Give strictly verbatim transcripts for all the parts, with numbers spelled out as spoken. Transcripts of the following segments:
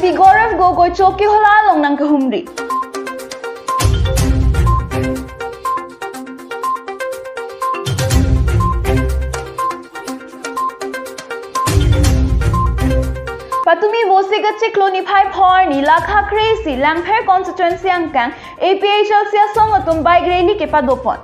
P Gaurav Gogoi Chokihola along nangkehumri. Patumi Vosik achiklo niphai pho arni lakha kre-isi Langpher constituency angkang A P H L C asong atum bike rally kepadopon.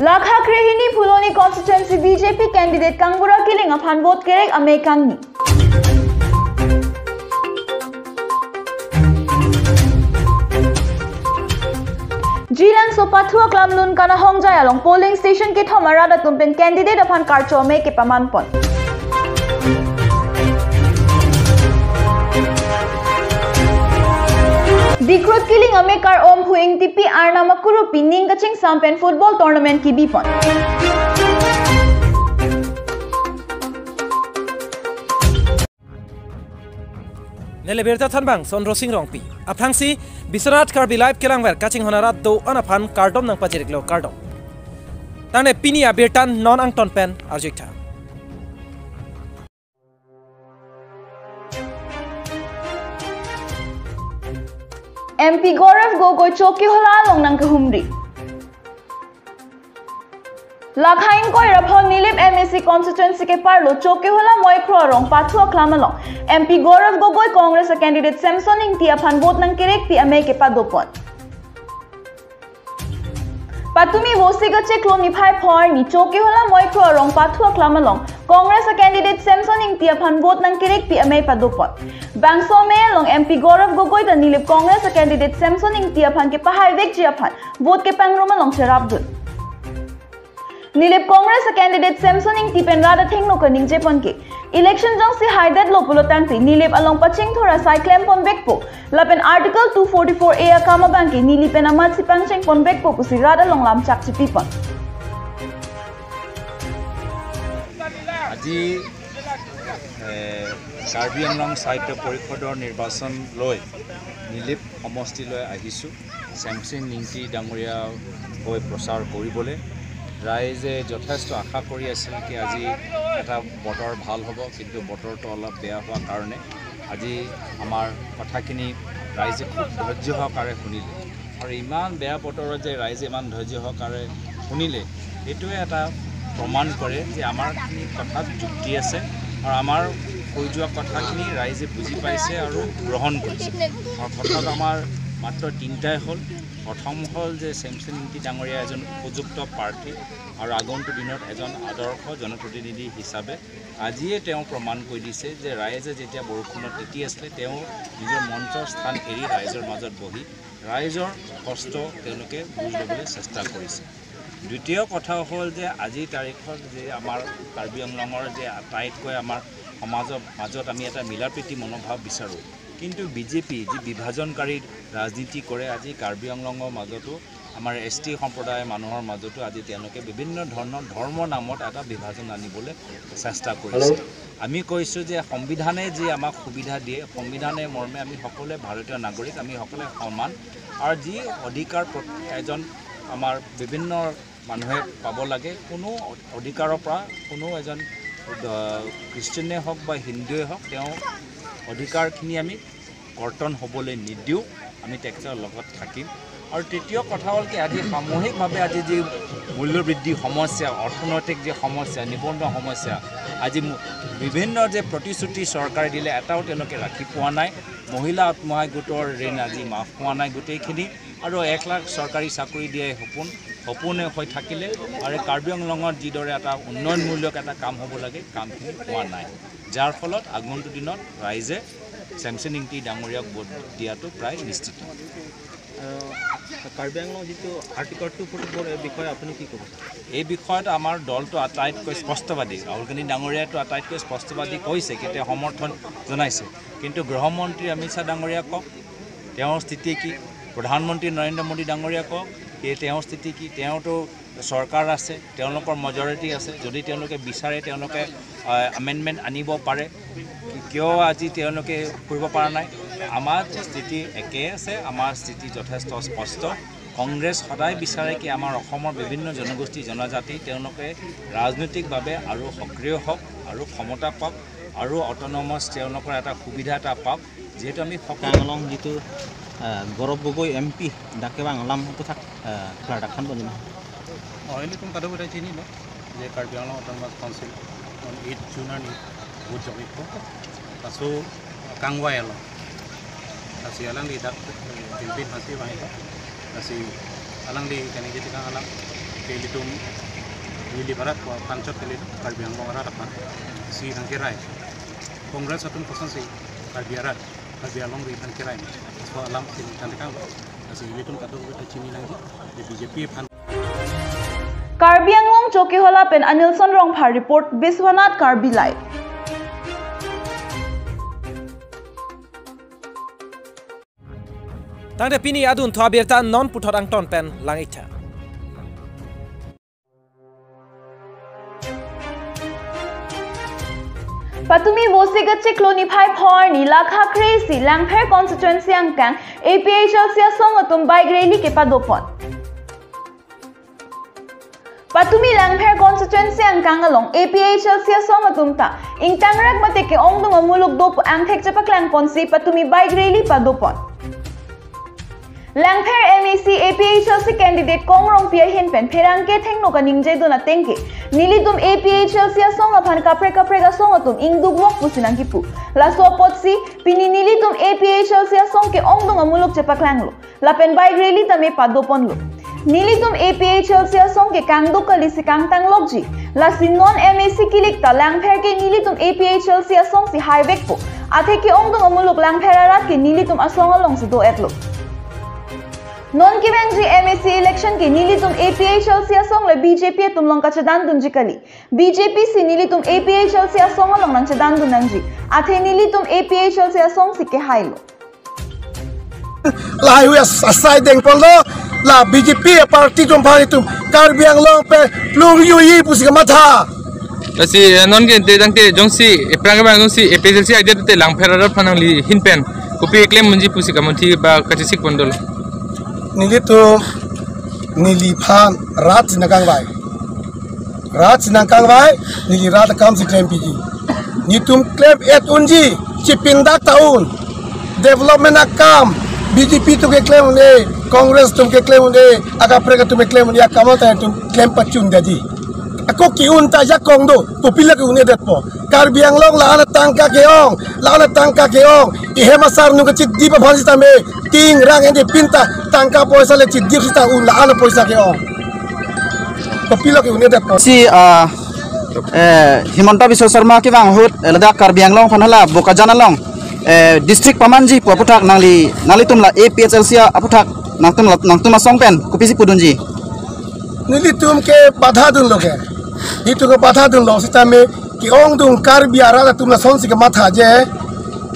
Lakha kre-hini Phuloni constituency B J P candidate Kangbura Killing aphan vote kerek amei kangni. Jilangso Pathu Aklam Lun Kanahongjai along polling station kethom arat atum pen candidate aphan karcho amei kepamanpon. Dikrut Killing amekar Omphu Ingtipi arnam akurupi ning kachingsam pen football tournament kebipon. Neli birta thanbang Sondro Sing Rongpi. Aphrangsi Biswanath Karbi Live kelangver kachinghon arat do-an aphan kardom nangpajiriklo, kardom. Tangte pini abirta non angton pen arjuitha. M P Gaurav Gogoi Chokihola along nangkehumri. Lakha ingkoi ra pho Nilip M A C constituency keparlo Chokihola Moikhro arong Pathu Aklam along M P Gaurav Gogoi Congress a candidate Samson Ingti aphan vote nangkerekpi amei kepadopon. Patumi Vosik achiklo niphai pho arni Chokihola Moikhro arong Pathu Aklam along Congress a candidate Samson Ingti aphan vote nangkerekpi amei padopon. Bangso amei along M P Gaurav Gogoi ta Nilip Congress a candidate Samson Ingti aphan kepahaivekji aphan vote kepangrum along cherapdun. Nilip Congress a candidate Samson Ingti pen rat athengno kaningjepon ke, election jongsi haidetlo pulo tangte Nilip along pachingthur asai klemponvekpo lapen Article two forty-four A akam abangke neli pen amatsi pangchengponvekpo pusi rat along lamchak chipipon. আজি, এ, কাৰ্বি আংলং সাহিত্য পৰিষদৰ নিৰ্বাচন লৈ নিলিপ সমষ্টিলৈ আহিছোঁ। চেমচিং নিংটি ডাঙৰীয়া হৈ প্ৰচাৰ কৰিবলৈ। ৰাইজে যথেষ্ট আশা কৰি আছিল কি আজি এটা বতৰ ভাল হ'ব, কিন্তু বতৰটো অলপ বেয়া হোৱাৰ কাৰণে আজি আমাৰ কথাখিনি ৰাইজে খুব ধৈৰ্য সহকাৰে শুনিলে। আৰু ইমান বেয়া বতৰত যে ৰাইজে ইমান ধৈৰ্য সহকাৰে শুনিলে, এইটোৱে এটা প্ৰমাণ কৰে যে আমাৰখিনি কথাত যুক্তি আছে আৰু আমাৰ কৈ যোৱা কথাখিনি ৰাইজে বুজি পাইছে আৰু গ্ৰহণ কৰিছে। আৰু কথাত আমাৰ মাত্ৰ তিনিটাই হ'ল। প্ৰথম হ'ল যে চেমচিং নিংটি ডাঙৰীয়া এজন উপযুক্ত প্ৰাৰ্থী আৰু আগন্তুক দিনত এজন আদৰ্শ জনপ্ৰতিনিধি হিচাপে আজিয়ে তেওঁ প্ৰমাণ কৰি দিছে যে ৰাইজে যেতিয়া বৰষুণত তিতি আছিলে, তেওঁ নিজৰ মঞ্চৰ স্থান এৰি ৰাইজৰ মাজত বহি ৰাইজৰ কষ্ট তেওঁলোকে বুজ ল'বলৈ চেষ্টা কৰিছে। দ্বিতীয় কথা হ'ল যে আজিৰ তাৰিখত যে আমাৰ কাৰ্বি আংলঙৰ যে আটাইতকৈ আমাৰ সমাজৰ মাজত আমি এটা মিলাপ্ৰীতি মনোভাৱ বিচাৰোঁ, কিন্তু বিজেপি যি বিভাজনকাৰী ৰাজনীতি কৰে, আজি কাৰ্বি আংলঙৰ মাজতো আমাৰ এছ টি সম্প্ৰদায়ৰ মানুহৰ মাজতো আজি তেওঁলোকে বিভিন্ন ধৰণৰ ধৰ্মৰ নামত এটা বিভাজন আনিবলৈ চেষ্টা কৰিছে। আমি কৈছোঁ যে সংবিধানে যি আমাক সুবিধা দিয়ে, সংবিধানে মৰ্মে আমি সকলোৱে ভাৰতীয় নাগৰিক, আমি সকলোৱে সমান। আৰু যি অধিকাৰ প্ৰতি এজন আমাৰ বিভিন্ন মানুহে পাব লাগে, কোনো অধিকাৰৰ পৰা কোনো এজন, আহ, খ্ৰীষ্টিয়ানে হওক বা হিন্দুৱে হওক, তেওঁ অধিকাৰখিনি আমি কৰ্তন হ'বলৈ নিদিওঁ, আমি তেখেতৰ লগত থাকিম। আৰু তৃতীয় কথা হ'ল কি, আজি সামূহিকভাৱে আজি যি মূল্যবৃদ্ধি সমস্যা, অৰ্থনৈতিক যি সমস্যা, নিবনুৱা সমস্যা, আজি মু-, বিভিন্ন যে প্ৰতিশ্ৰুতি চৰকাৰে দিলে, এটাও তেওঁলোকে ৰাখি পোৱা নাই। মহিলা আত্মসহায়ক গোটৰ ঋণ আজি মাফ হোৱা নাই গোটেইখিনি। আৰু এক লাখ চৰকাৰী চাকৰি দিয়াই সপোন, সপোনে হৈ থাকিলে। আৰু কাৰ্বি আংলঙত যিদৰে এটা উন্নয়নমূলক এটা কাম হ'ব লাগে, কামখিনি হোৱা নাই। যাৰ ফলত আগন্তুক দিনত ৰাইজে চেমচিং নিংটি ডাঙৰীয়াক ভোট দিয়াটো প্ৰায় নিশ্চিত। আহ, কাৰ্বি আংলং যিটো আৰ্টিকল টু ফৰ্টি ফ'ৰ, এই বিষয়ে আপুনি কি ক'ব? এই বিষয়ত আমাৰ দলটো আটাইতকৈ স্পষ্টবাদী। ৰাহুল গান্ধী ডাঙৰীয়াটো আটাইতকৈ স্পষ্টবাদী কৈছে, কেতিয়া সমৰ্থন জনাইছে। কিন্তু গৃহমন্ত্ৰী অমিত শ্বাহ ডাঙৰীয়া কওক, তেওঁৰ স্থিতি কি? প্ৰধানমন্ত্ৰী নৰেন্দ্ৰ মোদী ডাঙৰীয়া কওক, কি তেওঁৰ স্থিতি কি? তেওঁতো চৰকাৰ আছে, তেওঁলোকৰ মেজৰিটি আছে। যদি তেওঁলোকে বিচাৰে, তেওঁলোকে, আহ, এমেণ্ডমেণ্ট আনিব পাৰে। কিয় আজি তেওঁলোকে কৰিব পৰা নাই? আমাৰ স্থিতি একে আছে, আমাৰ স্থিতি যথেষ্ট স্পষ্ট। কংগ্ৰেছ সদায় বিচাৰে কি আমাৰ অসমৰ বিভিন্ন জনগোষ্ঠী, জনজাতি তেওঁলোকে ৰাজনৈতিকভাৱে আৰু সক্ৰিয় হওক আৰু ক্ষমতা পাওক আৰু অট'নমাছ তেওঁলোকৰ এটা সুবিধা এটা পাওক। যিহেতু আমি সকলো Karbi Anglong jitu, eh, Gaurav Gogoi M P dak kevang alam aphuthak, eh, klardak thanpon nang. Oh, ilitum kadokave ta chinilo, je Karbi Anglong Autonomous Council on eight June arni vote jok-ikpo. Laso kangvai along, lasi alangli dak, eh, campaign hasi vang-ikpo. Lasi alangli kani jeti kang alam ke ilitum neli barat ko panchot kali Karbi Anglong arat aphan si nangkerai. Congress atum kosonsi Karbi arat, Karbi Anglong ri aphan kerai. So alam si nangkang kang. Lasi ilitum kadokave ta chini nangji, je B J P aphan. Karbi Anglong Chokihola pen Anilson Rongphar report, Biswanath Karbi Live. Tangte pini adunthu abirta non puthot angton pen lang-iktha. Patumi Vosik achiklo niphai pho arni lakha kre-isi Langpher constituency angkang A P H L C asong atum bike rally kepadopon. Patumi Langpher constituency angkang along A P H L C asong atum ta ingtangrak mate ke-ongdung amuluk dopo angthek chepaklangponsi patumi bike rally padopon. Langpher M A C A P H L C candidate Kong Rongpi ahin pen pherangke thengno kaningjedun ateng ke, nelitum A P H L C asong aphan kaprek kaprek asong atum ingdukvok pusi nangkipu. Laso apotsi pini nelitum A P H L C asong ke-ongdung amuluk chepaklanglo. Lapen bike rally tame padoponlo. Nelitum A P H L C asong ke kangduk kalisi kangtanglokji. Lasi non M A C kilik ta Langpher ke nelitum A P H L C asongsi haivekpo. Athe ke-ongdung amuluk Langpher arat ke nelitum asong alongsi do-etlo. Non kevangji M A C election ke nelitum A P H L C asong le B J P atum along kachedandunji kali. B J P si nelitum A P H L C asong along nangchedandun nangji. Athe nelitum A P H L C asongsi kehailo. Lahai hui as-, asai dengponlo, la B J P party atum aphan itum Karbi Anglong pen plung-i-i pusi kamatha. Lasi, eh, non ke te tangte jongsi, eh, pherangke abang jongsi, eh, A P H L C adet te Langpher arat aphan nangli ahin pen kopi keklem unji pusi kamunthi ba kachisikpon dolo. Nelitum neliphan rat si nangkangvai. Rat si nangkangvai, neli rat akam si klempiji. Netum klem-et unji, chipindak ta un. Development akam, B J P atum keklem un-e, Congress atum keklem un-e, akaprek atum keklem un-e, akam ta netum klem pachun daji. Ako ke-un ta ajakong do, kopilo ke-un-edetpo. Karbi Anglong la-an atangka ke-ong, la-an atangka ke-ong. Ihem asar nung kachidip aphan sitame, ting rang ende pinta, tangka poisa le chidip sita un la-an apoisa ke-ong. Kopilo ke-un-edetpo. Si, ah, eh, Himanta Biswa Sarma kevang ahut, eh, ladak Karbi Anglong aphan hala Bokajan along, eh, district pamanji pu aphuthak nangli, nanglitum la A P H L C aphuthak nangtum la, nangtum asong pen kopisi pudunji. Nelitum ke badha dunlo ke. Nelitum ke badha dunlo sitame ke-ongdung Karbi arat atum lasonsi kematha je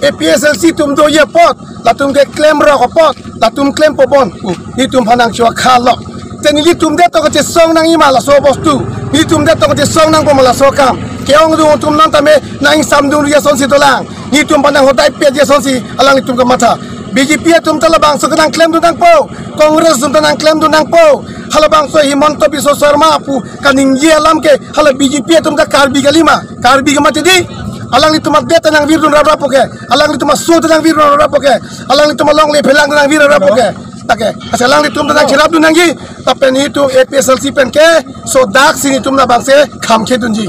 A P H L C atum doji apot, latum keklemrok apot, latum klempopon. Uh, nelitum aphan nangcho-akhalok. Te nelitum det to kachesong nangji ma laso bostu. Nelitum det to kachesong nangpo ma laso akam. Ke-ongdung atum nangtame nangsamdunri asonsi dolang. Nelitum aphan nanghodai piji asonsi alanglitum kematha. B J P atum ta labangso ke nangklemdun nangpo. Congress atum ta nangklemdun nangpo. Halabangso Himanta Biswa Sarma pu kaningje alam ke hala B J P atum ta Karbi kalima. Karbi ke mati di. Alanglitum adet ta nangvirdun raprap ke. Alanglitum aso ta nangvirdun raprap ke. Alanglitum alongle phelang ta nangvir raprap ke. Take. Asa alanglitum ta nangcherapdun nangji. Lapen nelitum A P H L C pen ke sodak si nelitum labangso kham khedunji.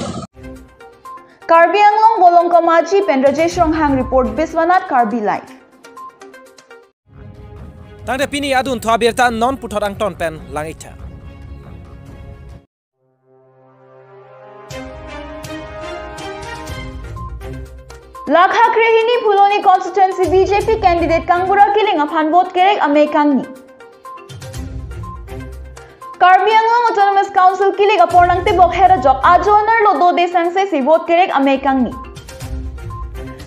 Karbi Anglong Bolong Kamachi pen Rajesh Ronghang report, Biswanath Karbi Live. Tangte pini adunthu abirta non puthot angton pen lang-iktha. Lakha krehini Phuloni constituency B J P candidate Kangbura Killing aphan vote kerek amei kangni. Karbi Anglong Autonomous Council kilik apor nangtebok her ajok ajo anerlo dode sangse si vote kerek amei kangni.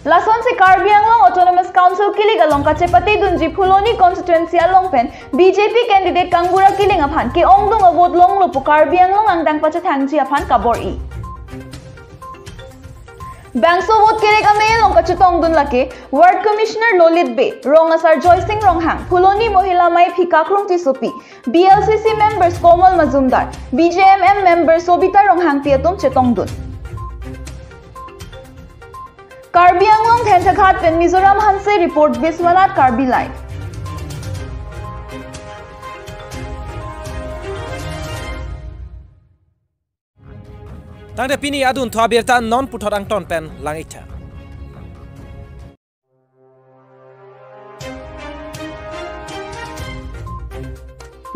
Lasonsi Karbi Anglong Autonomous Council kilik along kachepatedunji Phuloni constituency along pen B J P candidate Kangbura Killing aphan ke-ongdung avote longlo pu Karbi Anglong angdeng pachethangji aphan kabor-i. Bangso vote kerek amei along kachetongdun lake Ward Commissioner Lolit Bey, Rong Asar Joysing Ronghang, Phuloni Mohila Maiphika Krung Tissopi, B L C C members Komal Majumdar, B J M M member Sobita Ronghangpi atum chetongdun. Karbi Anglong Thenthakhat pen Mizoram Hanse report, Biswanath Karbi Live. Tangte pini adunthu abirta non puthot angton pen lang-iktha.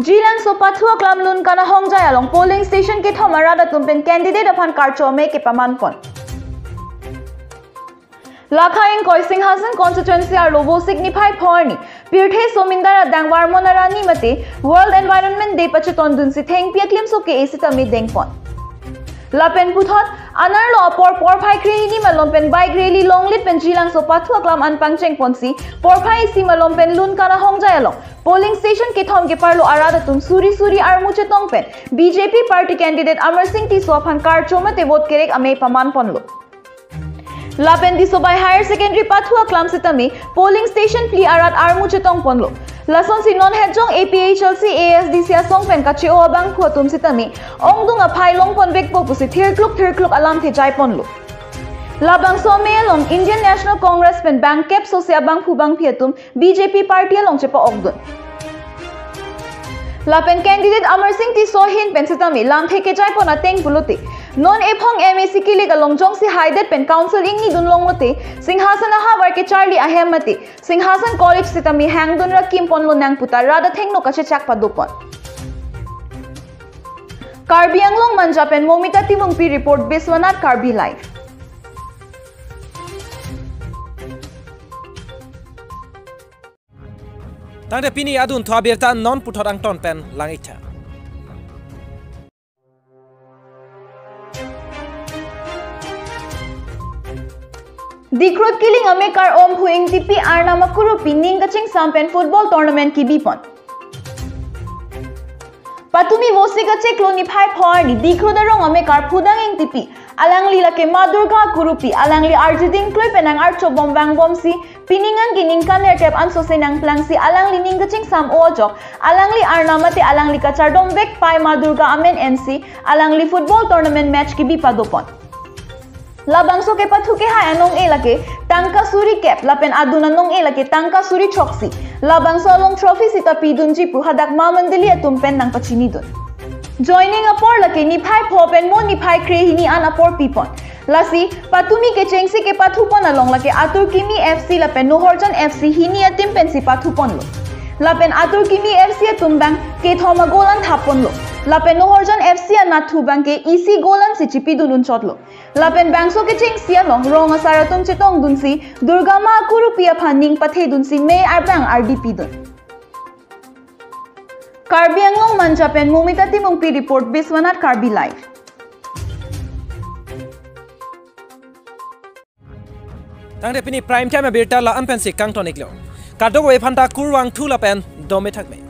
Jilangso pathu aklam lun kanahongjai along polling station kethom arat atum pen candidate aphan karcho amei kepamanpon. Lakha ingkoi Singhason constituency arlo Vosik niphai pho arni pirthe somindar adang varmon arani mate World Environment Day pachetondunsi thengpi aklimso ke-e sitame dengpon. Lapen puthot anerlo apor porphai krehini malom pen bike rally longlit pen Jilangso pathu aklam an pangchengponsi porphai isi malom pen lun kanahongjai along polling station kethom keparlo arat atum suri suri armu chetong pen B J P party candidate Amarsing Tisso aphan karcho mate vote kerek amei pamanponlo. Lapen Tisso Bai Higher Secondary pathu aklam sitame polling station phli arat armu chetongponlo. Lasonsi non hetjong A P H L C, A S D C asong pen kache-o abangphu atum sitame ongdung aphai longponvekpo pusi thirkluk thirkluk alamthe jaiponlo. Labangso amei along Indian National Congress pen bangkep sose abangphu bangphi atum B J P party along chepa-okdun. Lapen candidate Amarsing Tisso ahin pen sitame lamthe kejaipon ateng pulote, non ephong M A C kilik along jongsi haidet pen council ingnidun longlote, Singhason ahavar kecharli ahem mate Singhason College sitame hangdun ra kimponlonang puta rat athengno kachechak padopon. Karbi Anglong Manja pen Momita Timungpi report, Biswanath Karbi Live. Tangte pini adunthu abirta non puthot angton pen lang-iktha. Dikhrut kiling amekar Omphu Ingtipi arnam akurupi ning kachingsam pen football tournament kebipon. Patumi Vosik achiklo niphai pho arni Dikhrut arong amekar Phudang Ingtipi, alangli lake Ma Durga akurupi, alangli arjiding klui penang archobom vangbomsi, pining an ke ningkan nerkep ansose nangplangsi alangli ning kachingsam-o ajok, alangli arnam mate alangli kachardom vek pai Ma Durga amen ensi, alangli football tournament match kebi padopon. Labangso kepathu kehai anong-e lake tangka suri kep, lapen adun anong-e lake tangka suri choksi. Labangso along trophy sita pidunji pu hadak Ma Mandali atum pen nangpachinidun. Joining apor lake niphai pho pen mo niphai krehini an apor pipon. Lasi, patumi kechengsi kepathupon along lake Atur Kimi F C lapen Nohorjan F C hini a-team pensi pathuponlo. Lapen Atur Kimi F C atum bang kethom a-goal an thapponlo. Lapen Nohorjan F C anatthu bang ke isi goal ansi chipidun unchotlo. Lapen bangso kechengsi along rong asar atum chetongdunsi Durga Ma akurupi aphan ning pathedunsi mei arbang ardi pidun. Karbi Anglong Manja pen Momita Timungpi report, Biswanath Karbi Live. Tangte pini prime time abirta la-an pensi kangton-iklo. Kadokave aphanta kurvangthu lapen dome thakme.